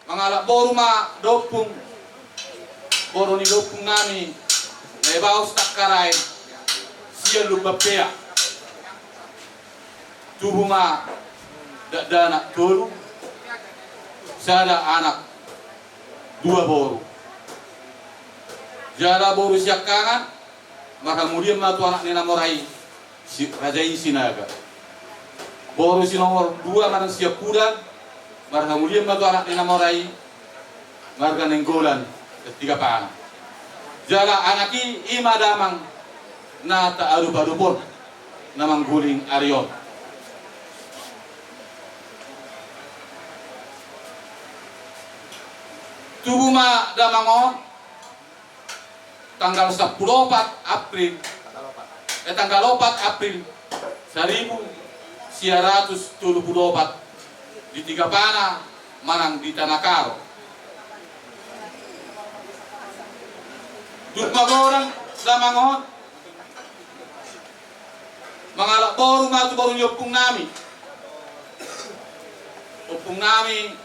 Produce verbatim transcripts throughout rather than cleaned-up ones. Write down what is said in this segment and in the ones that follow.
Mangalap boru ma da ompung, boru ni da ompung nami Naibaos Tangkaraen sian Lumban Pea. Tubu ma dakdanak tolu, sada anak, dua boru. Jala boru siangkangan, marhamulian ma tu anak ni na mora i, si Raja i Sinaga. Boru si nomor dua manang siampudan, marhamulian ma tu anak ni na mora i, marga Nainggolan, Tigapana. Jala anak i, i ma damang na taadopadop on na mangguling ari on. Tubu ma damang on tanggal sampulu opat April, eh, tanggal opat April saribu sia ratus tolu pulu opat di Tigapana manang di Tanah Karo. Dung magodang damang on, mangalap boru ma tu boru ni ompung nami. Ompung nami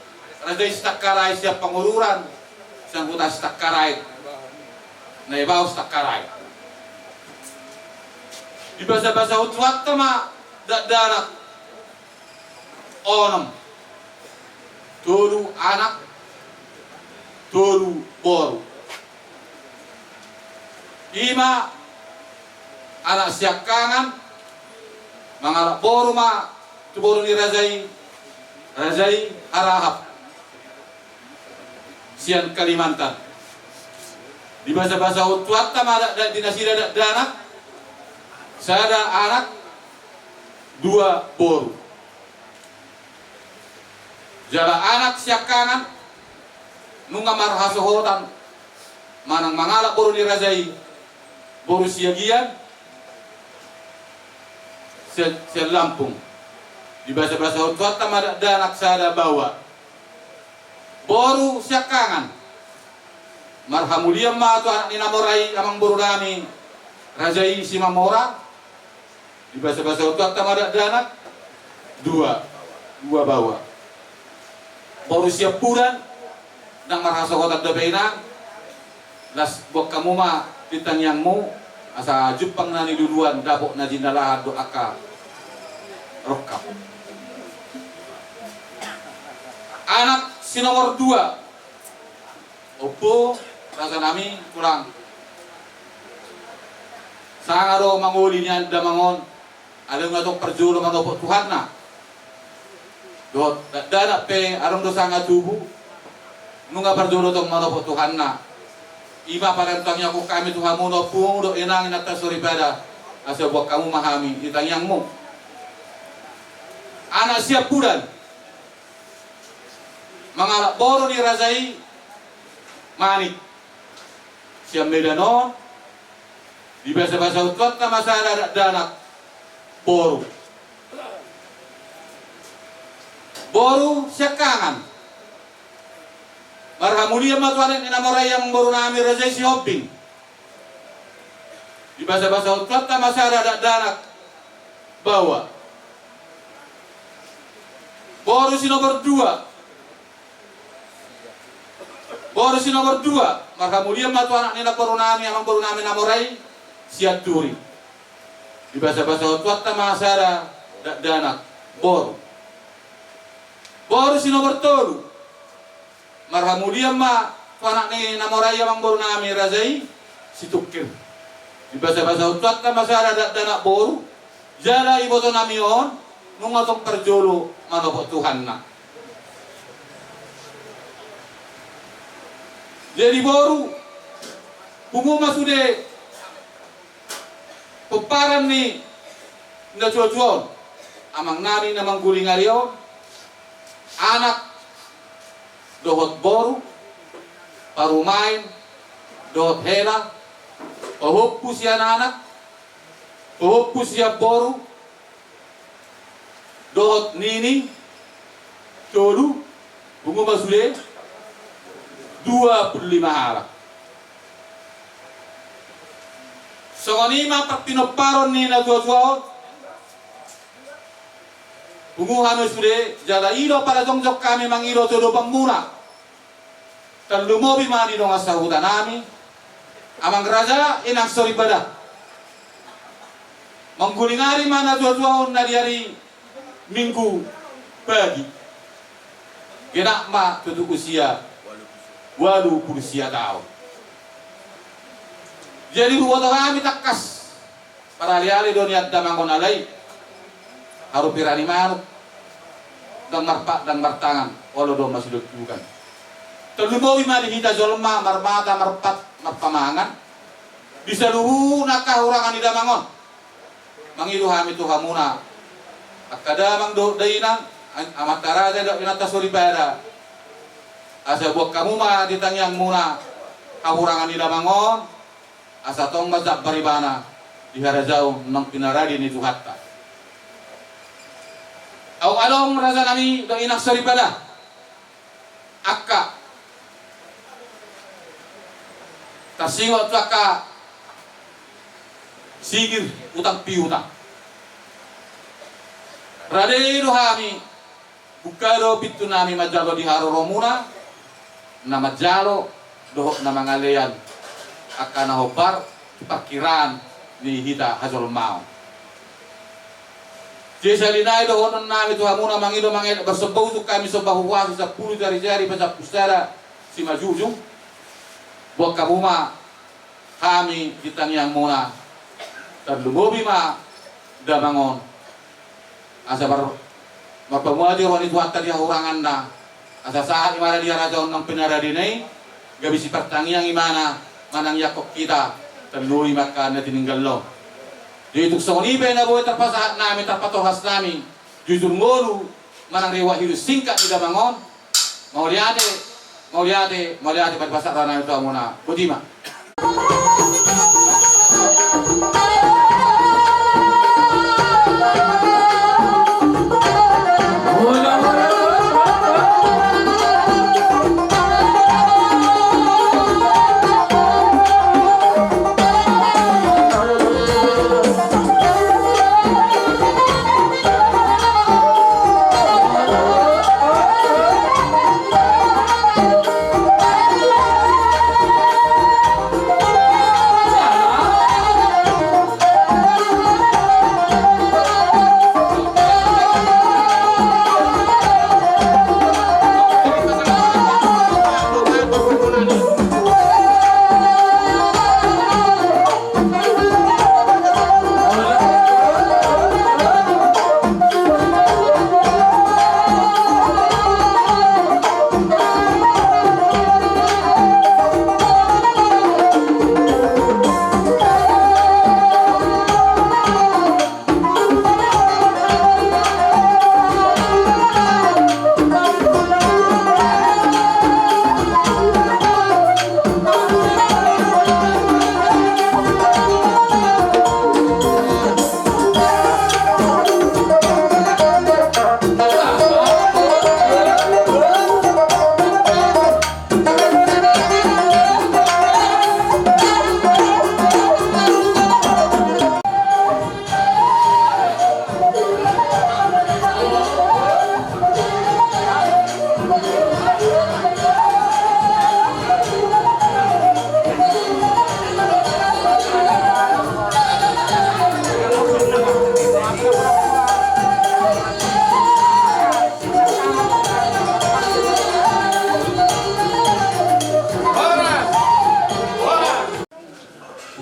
Raja i Sitangkaraen sian Pangururan, sian huta Sitangkaraen, Naibaos Tangkaraen. Dibasabasahon Tuhanta ma dakdanak onom, tolu anak, tolu boru. I ma anak siangkangan, mangalap boru ma tu boru ni raja i, Raja i Harahap sian Kalimantan. Dibasabasahon Tuhanta ma dakdanak di nasida dakdanak, sada anak, dua boru. Jala anak siangkangan nunga marhasohotan manang mangalap boru ni raja i, boru Siagian sian, sian Lampung. Dibasabasahon Tuhanta ma dakdanak sada baoa. Boru siangkangan, marhamulian ma tu anak ni na mora i, amangboru nami Raja i Simamora. Dibasabasahon Tuhanta ma dakdanak, dua, dua baoa. Boru siampudan, ndang marhasohotan dope inang, las boan hamu ma di tangiangmu, asa jumpang na niluluan, dapot na jinalahan dohot angka rongkap. Anak si nomor dua, Ompu, raja nami, tulang. Sanga do mangoli nian damang on, alai nunga tong parjolo manopot Tuhanna. Dohot dakdanak pe adong do sanga tubu, nunga parjolo tong manopot Tuhanna. I ma parantoan ni hami tu hamu na ompu dohot inang, inanta soripada, asa boan hamu ma hami di tangiangmu. Anak siampudan, mangalap boru ni raja i Manik sian Medan on. Dibasabasahon Tuhanta ma sada dakdanak, boru. Boru siangkangan, marhamulian ma tu anak ni na mora i, amangboru nami Raja i Sihombing. Dibasabasahon Tuhanta ma sada dakdanak, baoa. Boru si nomor dua, boru si nomor dua, marhamulian ma tu anak ni namboru nami, amangboru nami na mora i, Sianturi. Dibasabasahon Tuhanta ma sada dakdanak, boru. Boru si nomor tolu, marhamulian ma tu anak ni na mora i, amangboru nami Raja i Situngkir. Dibasabasahon Tuhanta ma sada dakdanak, boru. Jala iboto nami on nunga tong parjolo manopot Tuhanna. Jadi boru, pungu ma sude pomparan ni natuatua on, amang nami na mangguling ari on, anak dohot boru, parumaen dohot hela, pahompu sian anak, pahompu sian boru, dohot nini, tolu, pungu ma sude dua pulu lima halak. Songon i ma parpinomparon ni natuatua on. Pungu hami sude, jala i do parajongjong hami mangido tu adopanmuna. Tarlumobi ma di dongan sahuta nami, amang raja, inang soripada. Manggulingari ma na tuatua on na di ari Minggu pagi. Genap ma tutu usia ualu pulu sia taon. Jadi huboto hami tangkas, paraleale do nian damang on alai haru pira ni manuk, ndang marpat ndang martangan, olo do masiluntungan. Tarlumobi ma di hita jolma marmata marpat marpamangan di saluhutna angka hurangan ni damang on. Mangido hami tu hamuna angka damang dohot dainang, amanta raja dohot inanta soripada, asa boan hamu ma di tangiangmuna hahurangan ni damang on, asa tong ma jambar ibana di harajaon naung pinarade ni Tuhanta. Au adong raja nami dohot inang soripada, angka tarsingot tu angka sigir utang piutang. Rade do hami, buka do pintu nami manjalo di haroromuna, na manjalo dohot na mangalean angka na hombar parkiraan ni hita hajolmaon. Sesa linai dohonon nami tu hamuna mangido mangelek, barsomba ujung hami somba huhuasi sampulu jari-jari pasampulu sada simanjujung. Boan hamu ma hami di tangiangmuna, tarlumobi ma damang on. Asa bar-, marpamuati roha ni Tuhanta di hahuranganna, asa sahat ibana di harajaon naung pinaradena i, gabe sipartangiang ibana manangiangkon hita, tarlumobi ma angka na tininggal on. Jadi tung songon i pe na boi tarpasahat nami, tarpatohas nami, jujur ngolu manang riwayat hidup singkat ni damang on. Mauliate, mauliate, mauliate, padi pasahat roha nami tu hamuna. Botima.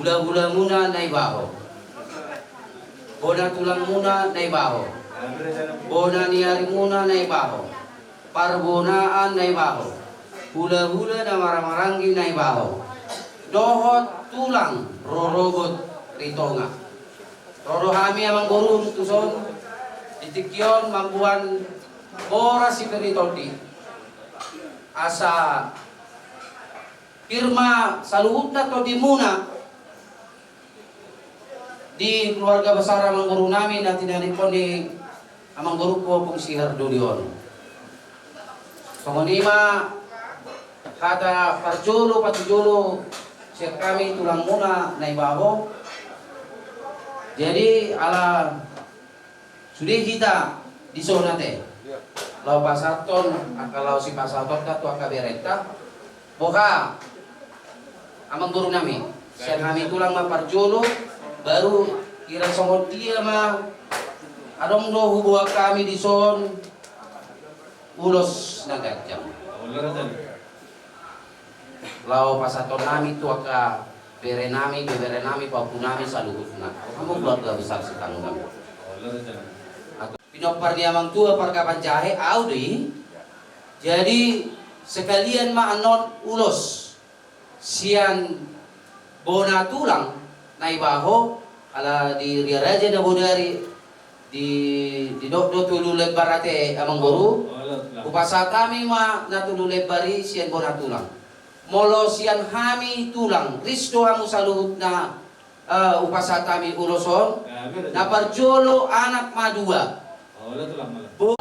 Hulahulamuna Naibaho, bona tulangmuna Naibaho, bona ni arimuna Naibaho, parbonaan Naibaho, hulahula na marhahamaranggi Naibaho, dohot tulang rorobot Ritonga. Ro do hami amangboru tuson di tingki on mamboan boras sipir ni tondi, asa pir ma saluhutna tondimuna di keluarga besar amangboru nami na tinadingkon ni amangboruku Ompung Siharduli on. Songon i ma hata parjolo patujolo sian hami tulangmuna Naibaho. Jadi ala sude hita dison ate laho pasahathon angka laho sipasahatonta tu angka berenta. Boha, amangboru nami, sian hami tulang ma parjolo, baru hira songon dia ma adong do huboan hami dison ulos na ganjang. Laho pasahaton nami tu angka bere nami, bebere nami, pahompu nami saluhutna. Hamu keluarga besar Sitaunang. Pinompar ni amang tua Parkapan Jahe, au do i. Jadi sekalian ma annon ulos sian bona tulang na ibaho, ala di Ria Raja na bodari di, didok do tolu lembar ate, amangboru. Hupasahat hami ma na tolu lembar i sian bona tulang. Molo sian hami tulang, ris do hamu saluhutna, eh, hupasahat hami ulos on. Na parjolo anak ma dua. Bo-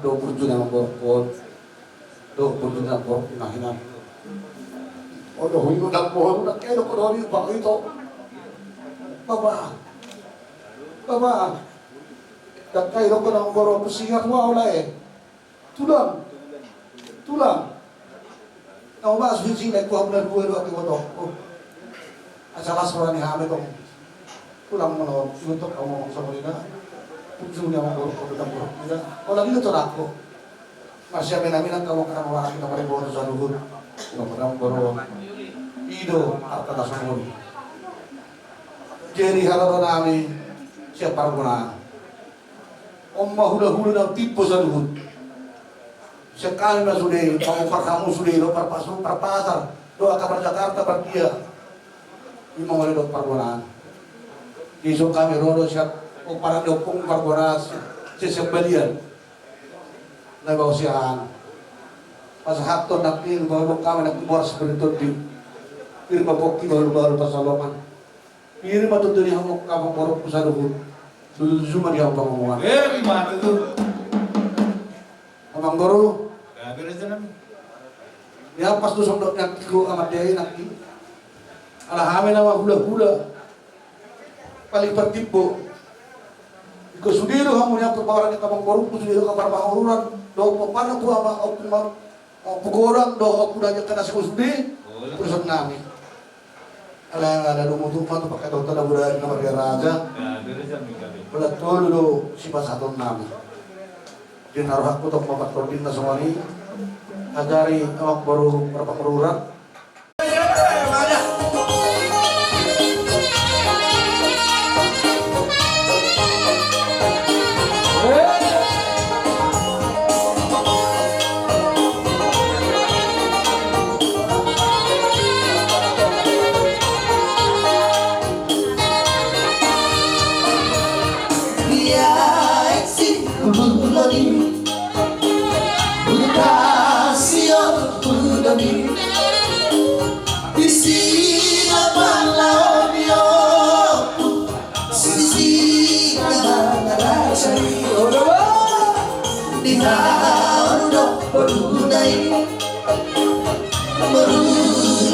Do burju ni amangborungku on. Do burju ni amangborungku na hinan. O do huingot amangboru, ndang kedo ho do di bang ito. Bapa. Bapa. Ndang kedo ho do amangboru, pusingan ma ulae. Tulang. Tulang. Na mamasu hisi na ikku hamu na dua do aki boto. Asa las roha ni hami tong. Tulang molo iboto hamu songon i na. Burju ni amangborungku, amangborungku na. Olo i do tulang. Marsiaminaminan hamu, karna mamasu na pariboto saluhut. Amangborungku. I do arta na songon i. Jadi haroro nami sian pargonaan. On ma hulahula na timbo saluhut. Sian hami ma sude, pamompar hamu sude, dohot parpasar, parpasar, dohot angka par Jakarta, par dia. I ma molo dohot pargonaan. Dison hami ro do sian pomparan ni ompung pargonaan, sian, sian Balian. Na baosi an. Pasahathon nangkin, bahulhon hami nangkin boras pir ni tondi. Pir ma pongki, bahulbahul pansalongan. Pir ma tontu ni hamu amangborungku saluhut. Tutu ma di hamu pangomoan. Eh, ima tutu. Amangboru. Gabe raja nami. Ni ampas tu sondok ni angkingku amande i nangkin. Ala hami nama hulahula. Paling partimbo. Ingkon sude do hamu ni ampas pahoran ni amangborungku, sude do angka parmahururan. Dohot pomparan tu ama, ompung ma. Ompu godang dohot ompu dangka na sikola sude, urusan nami. Ala, ala dung utuk ma tu pakai tonton na budaya na marga raja. Belas tolu do sipasahaton nami. Di na rohangku tong ma partonding na songon i. Ajari amangboru parpangururan. Isi na panglaodio. Sisi na mangarasai. Di haon do boru nai. Boru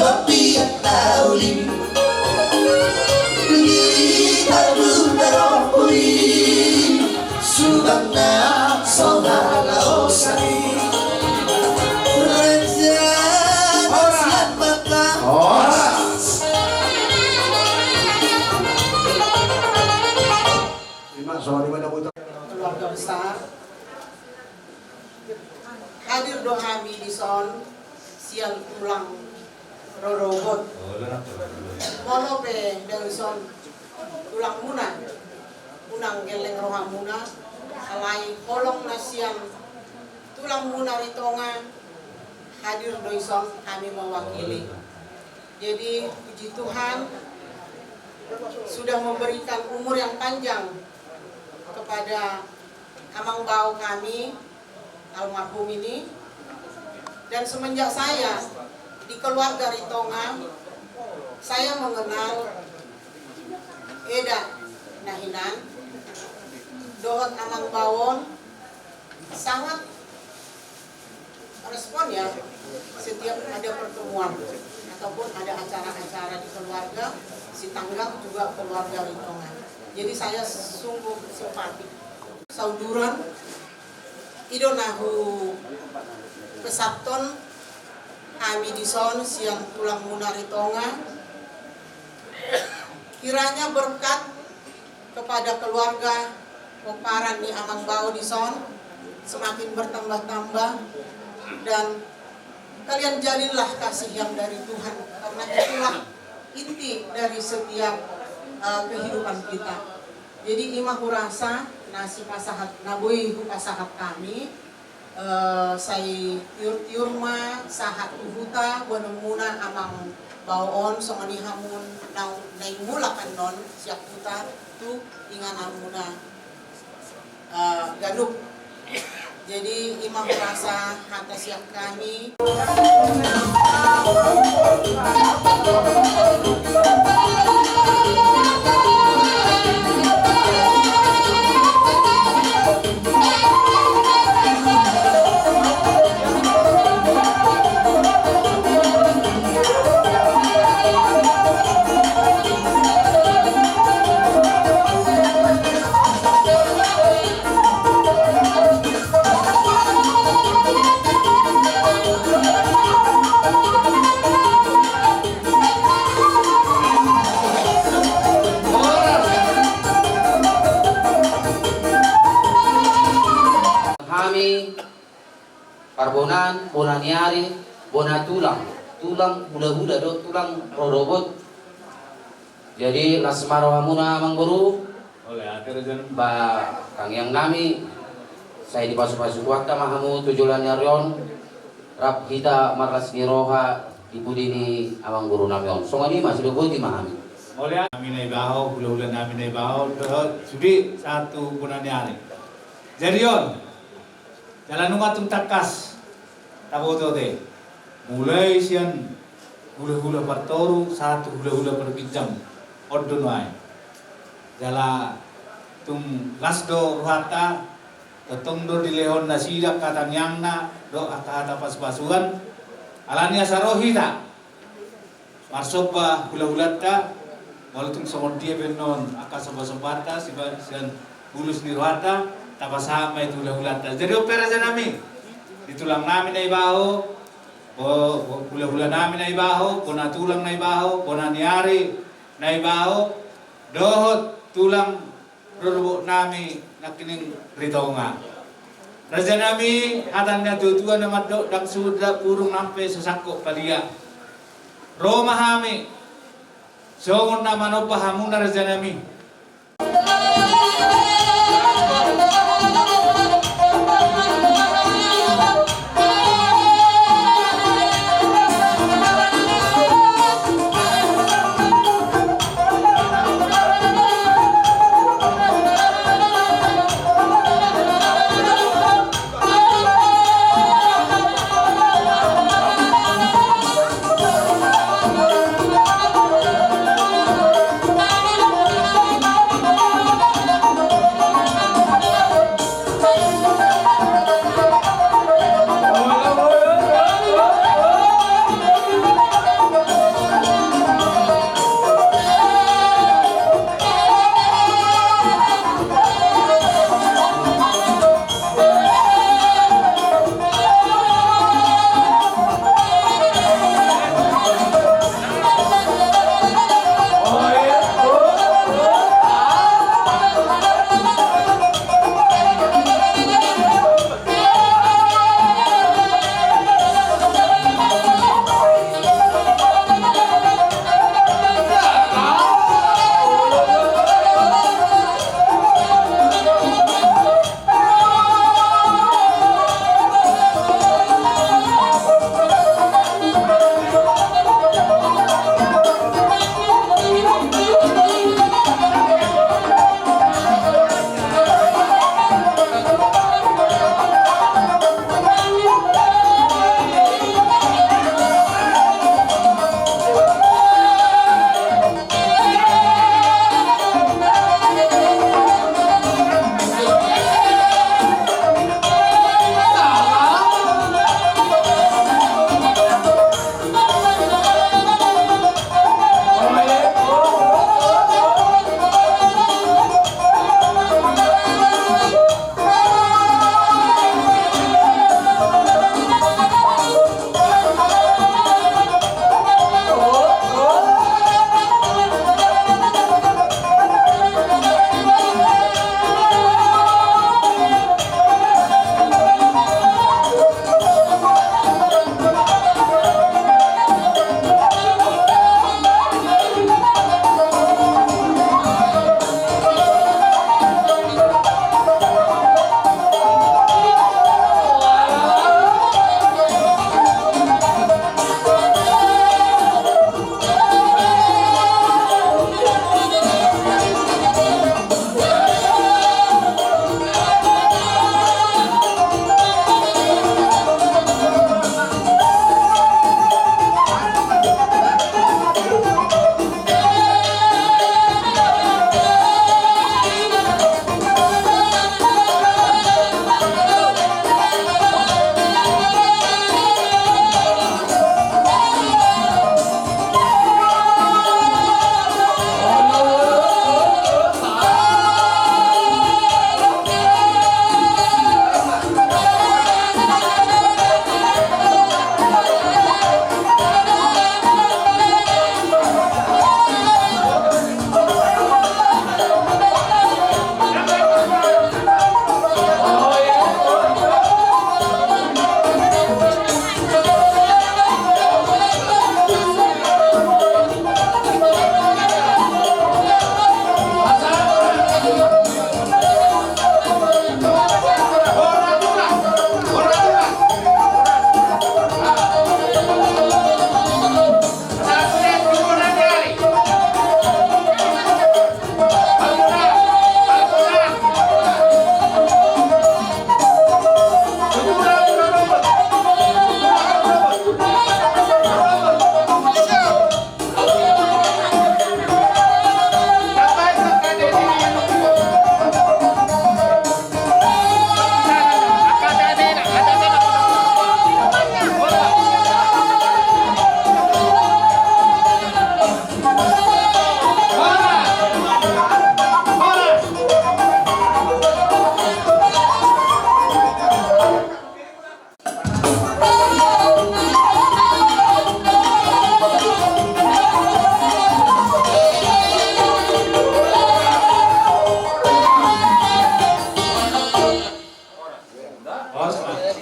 lopi atauli. Di tabu na ropui. Subang na so halaosan. Raja na sian mata. Horas. Ima, songon i ma na putar. Keluarga besar. Hadir do hami dison sian tulang rorobot. Molo pe dison tulangmuna, unang gelleng rohamuna, alai holong na sian tulangmuna Ritonga hadir do dison, hami mewakili. Jadi puji Tuhan sudah memberikan umur yang panjang kepada amang bao kami, almarhum ini. Dan semenjak saya di keluarga Ritonga, saya mengenal eda na hinan dohot amang bao on sangat respon ya, setiap ada pertemuan ataupun ada acara-acara di keluarga, si Tanggang juga keluarga Ritonga. Jadi saya sungguh simpatik. Sauduran, i do na hupesapton hami dison sian tulangmuna Ritonga. Kiranya berkat kepada keluarga pomparan ni amang bao dison semakin bertambah-tambah, dan kalian jalanilah kasih yang dari Tuhan, karena itulah inti dari setiap, eh, kehidupan kita. Jadi ima hurasa na sipasahat, na boi hupasahat hami, eh, sai tiur-tiur ma sahat tu huta boanonmuna amang bao on, songon i hamu na, naeng mulak annon sian huta tu ingananmuna, eh, ganup. Jadi ima hurasa hata sian hami. Hami parbonaan, bona ni ari, bona tulang, tulang hulahula do, tulang rorobot. Jadi las ma rohamuna amangboru. Ba tangiang nami, sai dipasupasu Tuhanta ma hamu tu joloan ni ari on, rap hita marlas ni roha di pudi ni amangboru nami on. Songon i ma, sidok boti ma hami. Mauliate. Nami na ibaho, hulahula nami na ibaho, dohot sude sahat tu bona ni ari. Jadi on, jala nunga tung tangkas taboto ate. Mulai sian hulahula partoru sahat tu hulahula parginjang, on do nuaeng. Jala tung las do rohanta, tongtong do dilehon nasida angka tangiangna dohot angka hata pasupasuan. Alani asa ro hita marsomba hulahulanta, molo tung songon dia pe annon angka sombasombanta, sian bulus ni rohanta tapasahat ma i tu hulahulanta. Jadi on pe raja nami, di tulang nami na ibaho, bo-, bo-, hulahula nami na ibaho, bona tulang na ibaho, bona ni ari na ibaho, dohot tulang rorobot nami nangkining Ritonga. Raja nami, hata ni natuatua na mandok, ndang suda burung nang pe so sangkot palia. Ro ma hami songon na manomba hamuna raja nami.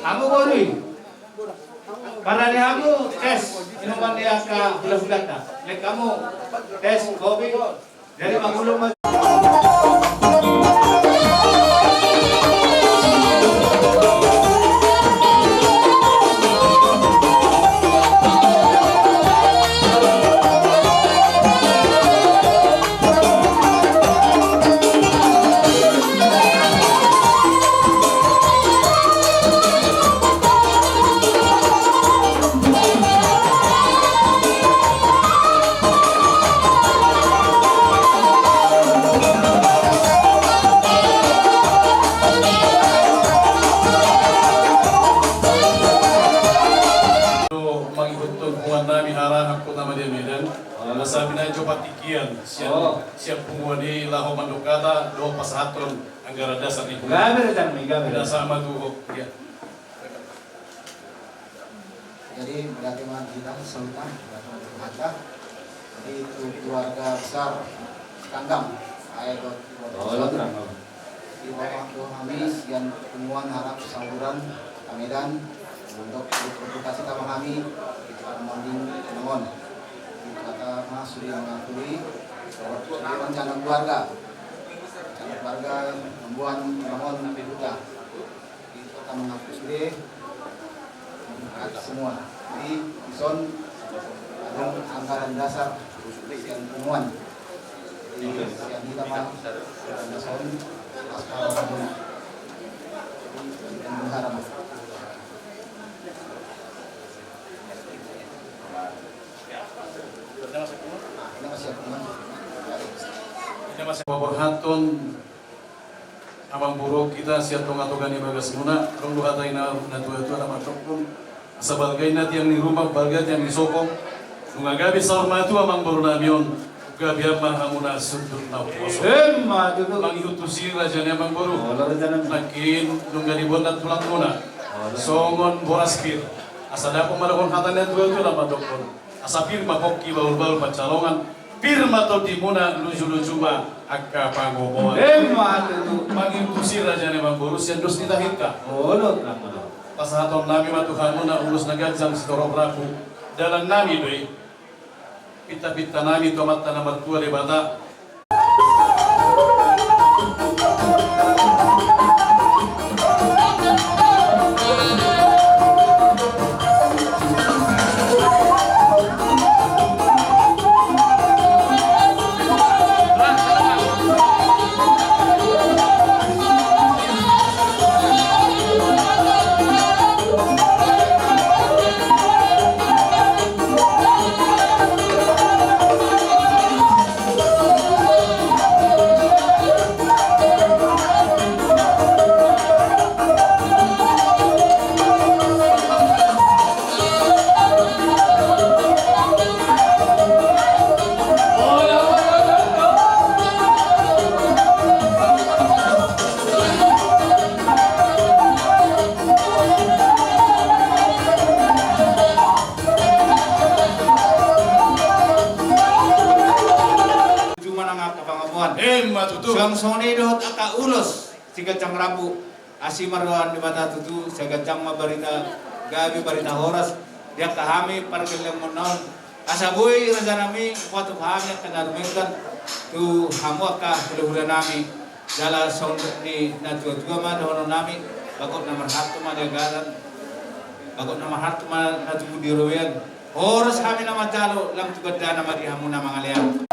Hamu boru i. Parade hamu, tes, minuman ni angka hulahulanta. Lek hamu, tes, kopi. Jadi mangulung ma. Mangihuthon punguan nami Harahap Kota Madya Medan. Asa binahen jo partingkian sian, sian punguan i laho mandok hata dohot pasahathon anggaran dasar ni punguan. Gabe rencana ni, gabe. Dasar ma tu ho. Iya. Jadi berarti ma hita saluhutna, berarti ma hita. Jadi tu keluarga besar Sitanggang, ae dohot keluarga besar. Di bawah tu hami sian punguan Harahap Sahuran Kota Medan, untuk reputasi tama hami di Kota Manding Mangon. Di kota ma sudah mengakui bahwa sudah rencana keluarga, rencana keluarga membuat Mangon di huta. Di kota mengaku sude, mengaku semua. Jadi dison adong anggaran dasar sian punguan. Jadi sian hita ma anggaran dasar on, pas para pemula. Jadi kita berharap. Nah, ini masih punguan. Ini masih paborhathon. Amangboru, hita sian tongatonga ni bagasmuna, adong do hata ni natuatua na mandokkon: Asa balga inna tiang ni ruma, balga tiang ni soko. Nunga gabe saur matua amangboru nami on, gabean ma hamuna sundut na umposo. Emma tutu. Mangihut tusi raja ni amangboru. Olo, raja nami. Nangkin nunga diboan na tulangmuna. Olo. Songon boras pir. Asa dapot ma dohonon hata ni natuatua na mandokkon: Asa pir ma pongki bahulbahul pansalongan, pir ma tondimuna, lujuluju ma angka pangomoan. Emma tutu. Mangihut tusi raja ni amangboru sian dos ni tahinta. Olo, olo. Pasahaton nami ma tu hamuna ulos na ganjang sitorop rambu. Dalan nami do i. Pintapinta nami tu Amanta na martua Debata. Cuma nang angka pangomoan. Emma tutu. Suang songon i dohot angka ulos siganjang rambu. Asi ma roha ni Debata tutu, sai ganjang ma barita gabe, barita horas di angka hami pargellengon na on. Asa boi raja nami, hupatuk hami angka na dumenggan tu hamu angka hulahula nami. Jala songon ni natuatua ma dohonon nami: Bagot na marhalto ma di agaran, bagot na marhalto ma na tubu di robean. Horas hami na manjalo, lam tu gandana ma di hamu na mangalean.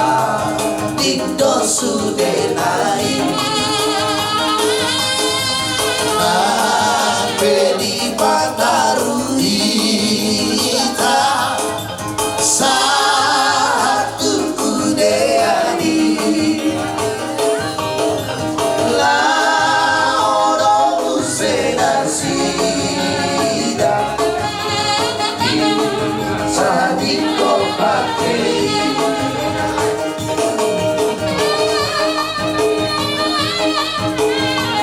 Sanding do sude nai. Nang pe dipataru hita sahat tu hudean i. Laho do muse nasida. Sanding do pake i.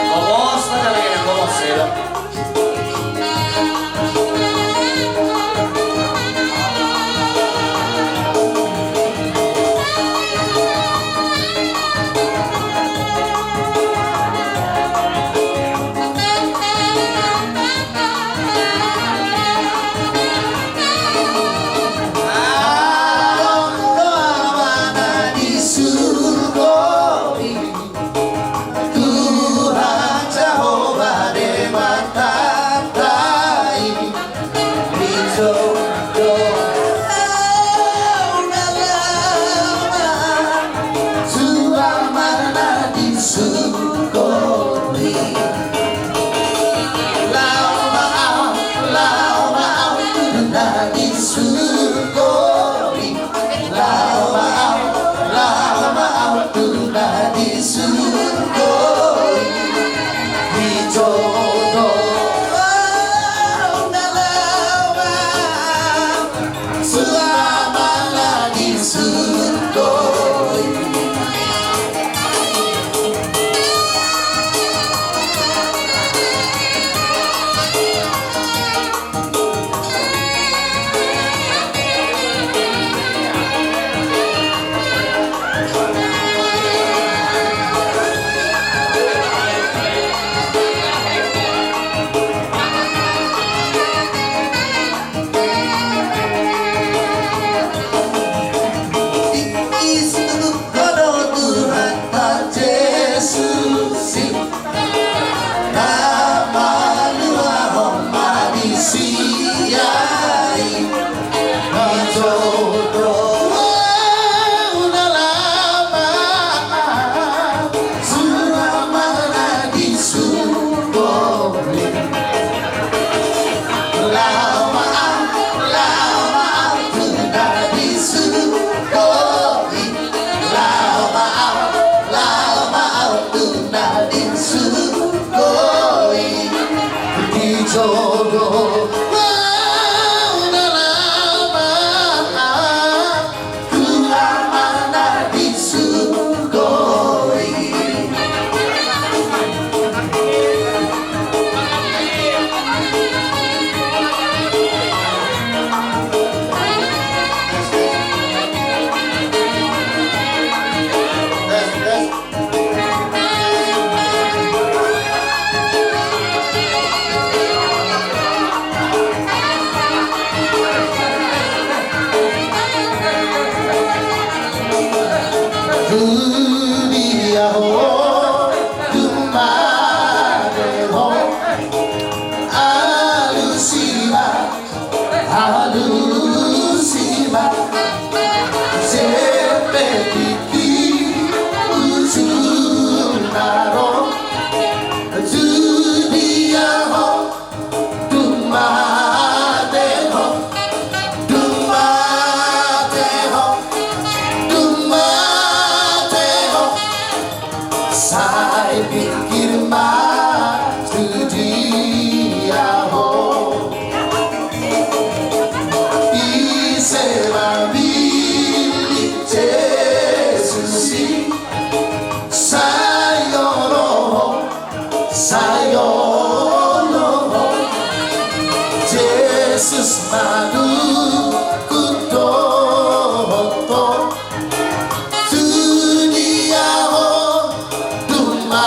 Lomos ma jala enak, lomos, ya. Adong do Amana di surgo i, Tuhan Jahowa Debatanta i. Di jodo na laho ma au tu Amana di surgo i. Laho ma au, laho ma au tu na di surgo i. Laho ma au, laho ma au tu na di surgo i. Di jodo na laho ma au tu Amana di surgo i. Di surgo do Tuhanta Jesus i. Na paluahon ma di sia i. Di jodo na laho ma au tu Amana di surgo i. Laho ma au, laho ma au tu na di surgo i. Laho ma au, laho ma au tu na di surgo i. Di jodo na laho ma au tu Amana di surgo i. Tudia ho, tumande ho, alusi ma, alusi ma, sepe tingki ujungna ro. Tudia ho, tumande ho, tumande ho, tumande ho. Sai pikir ma tudia ho. Ise ma milik Jesus i. Sai olo ho, sai olo ho. Jesus ma dungkon dohot ho. Tudia ho, tuma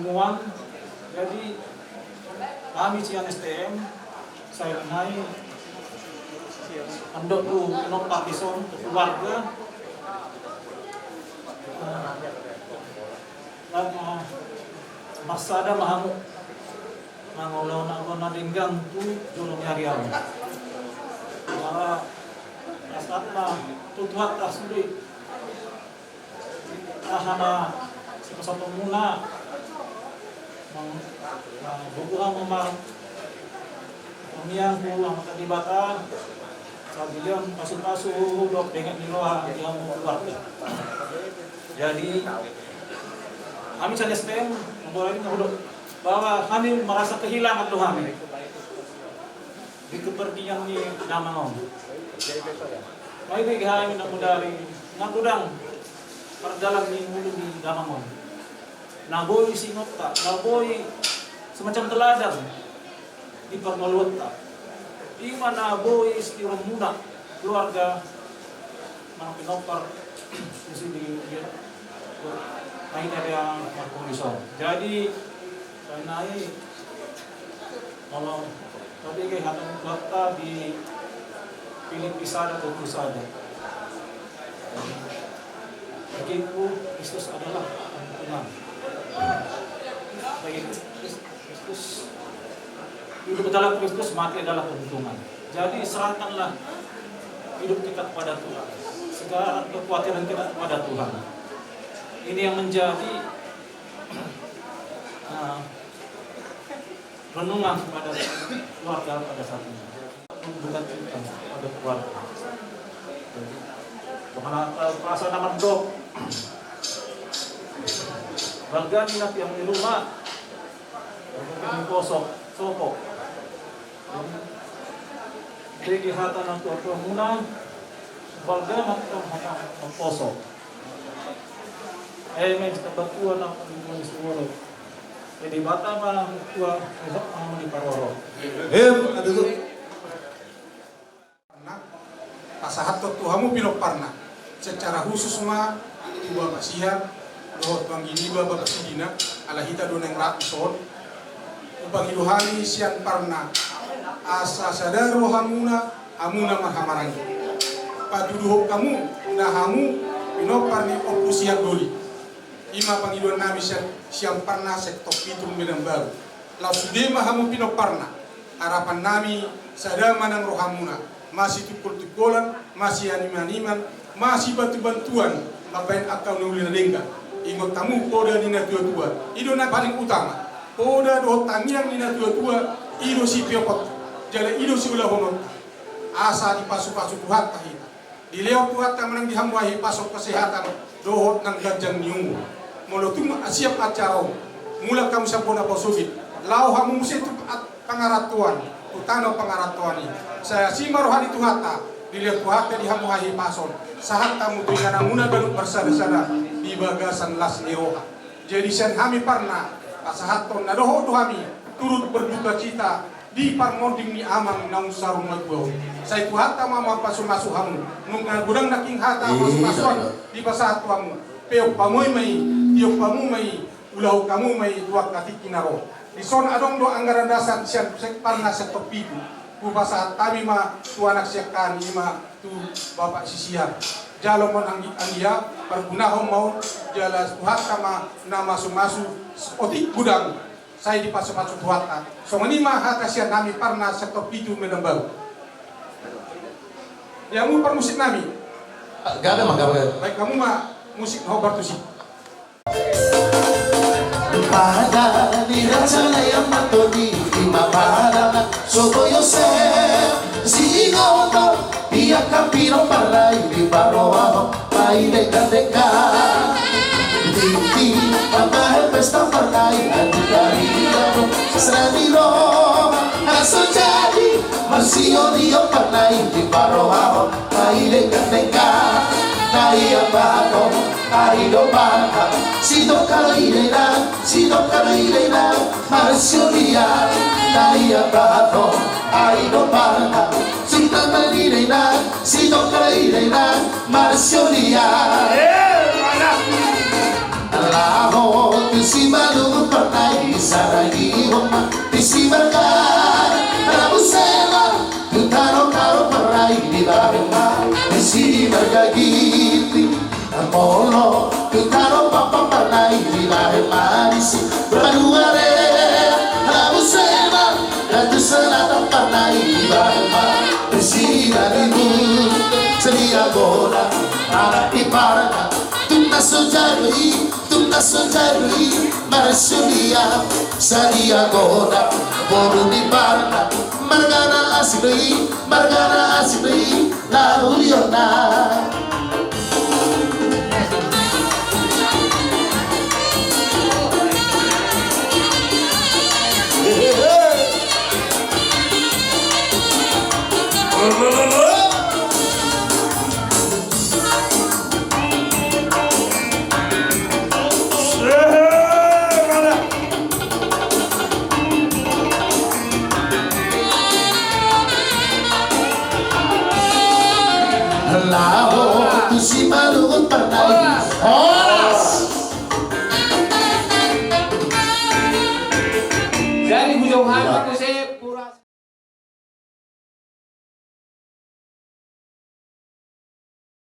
Muan, jadi kami sian S T M, saya nai andok tu pinompar dison, tu keluarga. Eh, lan, eh, marsada ma hamu mangulahon angka na denggan tu jolo ni ari on. Mala sahat ma tu Tuhanta sude. Aha na sipasahatonmuna, mang, mang bubuha memang. Tangiangku Amanta Debata, sadileon pasupasu dohot benget ni roha di hamu keluarga. Jadi kami sian S T M, memulai ini bahwa kami merasa kehilangan do hami di kepergian ni damang on. Mai be hami na mudari na godang pardalan ni ngolu ni damang on. Na boi singonta, na boi semacam teladan di parngoluonta. Ima na boi sitiruonmuna keluarga, manang pinompar, di sini dia. Nah, ini ada yang markomisor. Jadi, karena ini Molo tabege hata ni Tuhanta di Filipi sada, tolu pulu sada. Baginku Kristus adalah keuntungan. Baginku Kristus, hidup adalah Kristus, mati adalah keuntungan. Jadi serahkanlah hidup kita kepada Tuhan. Segala kekhawatiran kita kepada Tuhan. Ini yang menjadi, eh, renungan kepada keluarga pada saat ini. Bukan cerita pada keluarga. Jadi, kemana, eh, perasaan amat dok. Balga ni na tiang ni rumah. Mungkin posok, sopok. Jadi hata na tua-tua muna. Balga na tiang hata posok. Eh, men, kita bertua na di suara. Jadi bata ma tua, esok ma di paroro. Em, ada tu. Nah, pasahathon tu hamu pinomparna. Secara khusus ma tu Bapak Sihan dohot tu anggi niba Bapak Sidina, ala hita do naeng rap dison. Hupangido hami sian parna asa sada rohamuna, hamuna marhahamaranggi. Patuduhon hamu na hamu pinompar ni Ompu Sihan Doli. Ima pangidoan nami sian, sian parna sektor pitu Medan Baru. Laos sude ma hamu pinomparna. Harapan nami sada ma nang rohamuna, masitungkol-tungkolan, masianiman-iman, masibantu-bantuan mambahen angka na uli na denggan. Ingot hamu poda ni na tua-tua, i do na paling utama. Poda dohot tangiang ni na tua-tua, i do sipeopot, jala i do siulahononta. Asa dipasu-pasu Tuhanta hita. Dilehon Tuhanta ma nang di hamu hahipason, kesehatan dohot nang ganjang ni umur. Molo tung siap acara on, mulak hamu sian bona pausogit, laho hamu muse tu at-, pangarantoan, tu tano pangarantoan i. Sai asi ma roha ni Tuhanta, dilehon Tuhanta di hamu hahipason, sahat hamu tu ingananmuna ganup marsada-sada di bagasan las ni roha. Jadi sian hami parna, pasahathon na dohot do hami turut berdukacita di parmonding ni amang naung saur matua on. Sai Tuhanta ma mapasu-pasu hamu. Nunga godang nangkin hata pasu-pasuan dipasahat tu hamu. Peop hamu ma i, tiop hamu ma i, ulahon hamu ma i tu angka tingki na ro. Dison adong do anggaran dasar sian sek-, parna sektor pitu. Hupasahat hami ma tu anak sian hami, ima tu Bapak Sisian. Jalo ma nang anggia, pargunahon ma on, jala Tuhanta ma na masu-masu otik godang. Sai dipasu-pasu Tuhanta. Songon i ma hata sian hami parna sektor pitu Medan Baru. Di hamu parmusik nami. Gabe ma, gabe. Baen hamu ma musik na hombar tusi. Pada ni raja na i ma todi, ima pada na soto Yosep, si Goto, di angka pinompar na i di paroa. Ai deka-deka. Titi, mambahen pesta parna i, adi dari ado, serani ro, aso jadi, marsiori-ori parna i di paroa. Ai deka-deka, na ia pato, ai do pato, si dokar i dena, si dokar i dena, marsiori-ori, na ia pato, ai do pato, si dokar i dena, si dokar i dena, marsiori-ori. Eh, mana? Laho tu Simalungun Parna i, saragi homa di si marga na busema. Tu tano tano Parna i dibahen ma di si marga Ginting. Molo tu tano papan Parna i dibahen ma di si Banuare na busema. Dan tu selatan Parna i dibahen ma di si Dalimun. Sadia godang anak ni Parna, tung na so jadoi, tung na so jadoi marsulian. Sadia godang boru ni Parna, margana asik do i, margana asik do i na ulionna. Laho tu Simalungun Parna i. Horas.